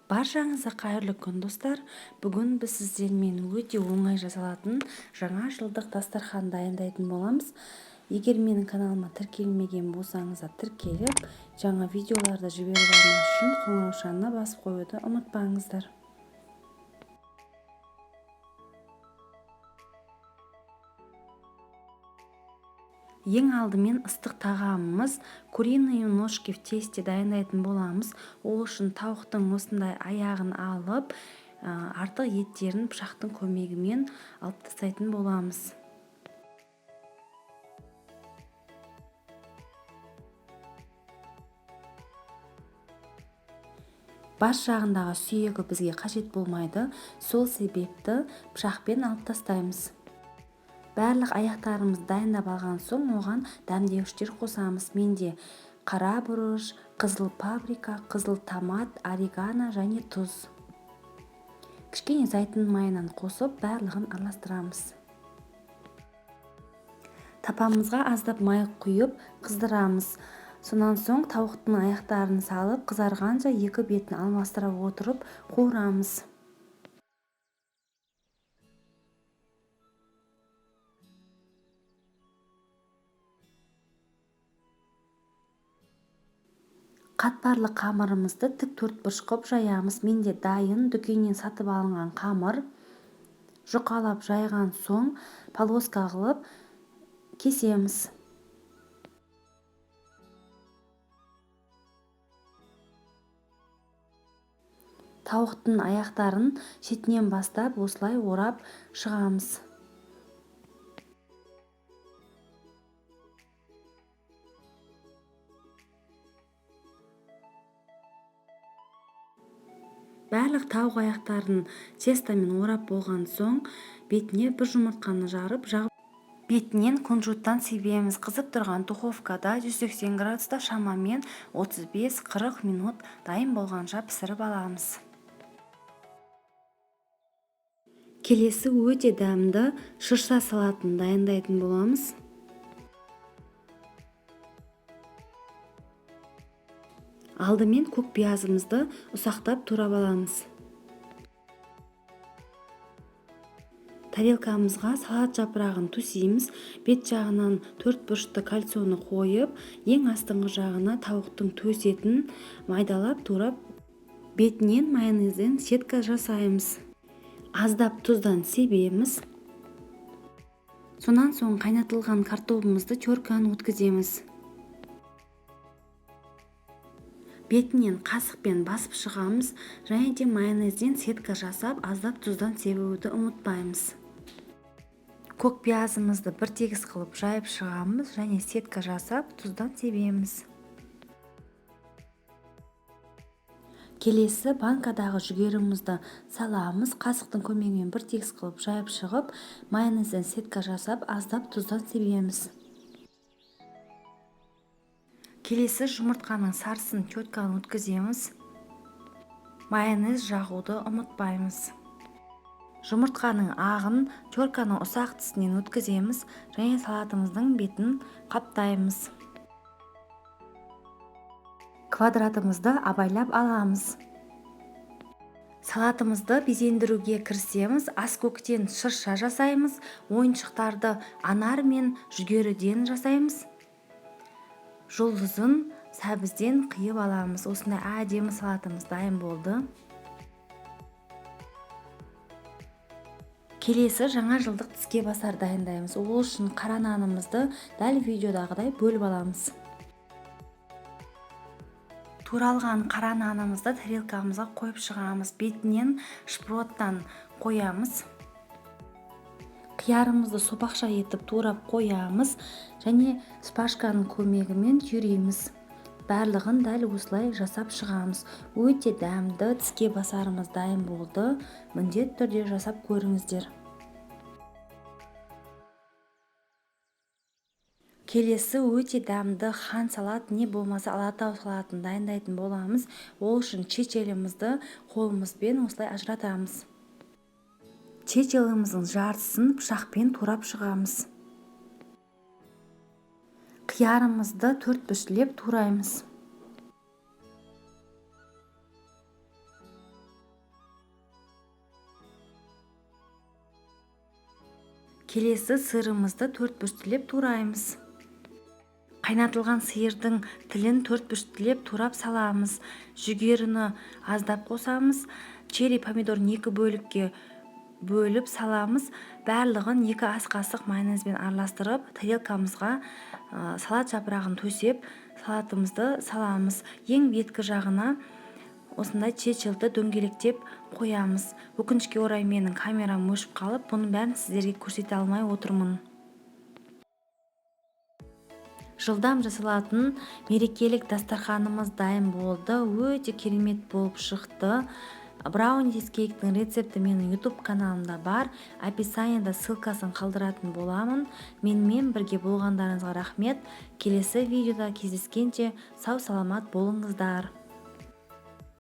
Баршаңызға қайырлы күн, достар. Бүгін біз сіздермен өте оңай жасалатын жаңа жылдық дастархан дайындайтын боламыз. Егер менің каналыма тіркелмеген болсаңыздар, тіркеліп, жаңа видеоларды жіберіп алмас үшін қоңыраушаны басып қоюды ұмытпаңыздар. Ең алдымен ыстық тағамымыз куриные ножки в тесте дайындайтын боламыз. Ол үшін тауықтың осындай аяғын алып, артық еттерін пышақтың көмегімен алып тастайтын боламыз. Бас жағындағы сүйегі бізге қажет болмайды, сол себепті пышақпен алып тастаймыз. Барлық аяқтарымызды дайындап алған соң оған дәмдеуіштер қосамыз. Менде қара бұрыш, қызыл паприка, қызыл томат, орегано және тұз. Кішкене зәйтүн майынан қосып барлығын араластырамыз. Тапамызға аздап май құйып қыздырамыз. Сонан соң тауықтың аяқтарын салып, қызарғанша екі бетін алмастыра отырып қуырамыз. Қатпарлы қамырымызды тік төртбұрыш қылып жаямыз. Менде дайын дүкеннен сатып алынған қамыр. Жұқалап жайған соң полоска қылып кесеміз. Тауықтың аяқтарын шетінен бастап осылай орап шығамыз. Барлық тауық аяқтарын тестомен орап болған соң бетіне бір жұмыртқаны жарып жағып, бетінен кунжуттан себеміз. Қызып тұрған духовкада 180 градуста шамамен 35-40 минут дайын болғанша пісіріп аламыз. Келесі өте дәмді шырша салатын дайындайтын боламыз. Алдымен көк пиязымызды ұсақтап турап аламыз. Тарелкамызға салат жапырағын төсейміз. Бет жағынан төрт бұрышты кальцоны қойып, ең астыңғы жағына тауықтың төс етін майдалап турап, бетінен майонезден сетка жасаймыз. Аздап тұздан себеміз. Сонан соң қайнатылған картобымызды теркадан өткіземіз. Бетінен қасықпен басып шығамыз және де майонезден сетка жасап, аздап тұздан себуді ұмытпаймыз. Көк пиязымызды бір тегіс қылып жайып шығамыз және сетка жасап, тұздан себеміз. Келесі банкадағы жүгерімізді саламыз. Қасықтың көмегімен бір тегіс қылып жайып шығып, майонезден сетка жасап, аздап тұздан себеміз. Келесі жұмыртқаның сарысын теткадан өткіземіз. Майонез жағуды ұмытпаймыз. Жұмыртқаның ағын терканың ұсақ тісінен өткіземіз және салатымыздың бетін қаптаймыз. Квадратымызды абайлап аламыз. Салатымызды безендіруге кірісеміз. Аскөктен шырша жасаймыз. Ойыншықтарды анар мен жүгеріден жасаймыз. Жұлдызын сәбізден қиып аламыз. Осындай әдемі салатымыз дайын болды. Келесі жаңа жылдық тіске басар дайындаймыз. Ол үшін қара нанымызды дәл видеодағыдай бөліп аламыз. Туралған қара нанымызды тарелкамызға қойып шығамыз. Бетінен шпроттан қоямыз. Қиярымызды сопақша етіп турап қоямыз және шпажканың көмегімен түйреміз. Барлығын дәл осылай жасап шығамыз. Өте дәмді тіске басарымыз дайын болды. Міндетті түрде жасап көріңіздер. Келесі өте дәмді хан салат, не болмаса Алатау салатын дайындайтын боламыз. Ол үшін чечелімізді қолымызбен осылай ажыратамыз. Чечеліміздің жартысын пышақпен турап шығамыз. Қиярымызды төрт бұрышлеп тураймыз. Келесі сырымызды төрт бұрыштылеп тураймыз. Қайнатылған сиырдың тілін төрт бұрыштылеп турап саламыз. Жүгеріні аздап қосамыз. Черри помидорын екі бөлікке бөліп саламыз. Барлығын 2 ас қасық майонезбен араластырып, тарелкамызға салат жапырағын төсеп, салатымызды саламыз. Ең беткі жағына осындай чечилді дөңгелектеп қоямыз. Өкінішке орай, менің камерам өшіп қалып, бұның бәрін сіздерге көрсете алмай отырмын. Жылдам жасалатын мерекелік дастарханымыз дайын болды. Өте керемет болып шықты. Брауни чизкейктің рецепті менің YouTube каналымда бар. Описанияда ссылкасын қалдыратын боламын. Менімен бірге болғандарыңызға рахмет. Келесі видеода кездескенше сау саламат болыңыздар.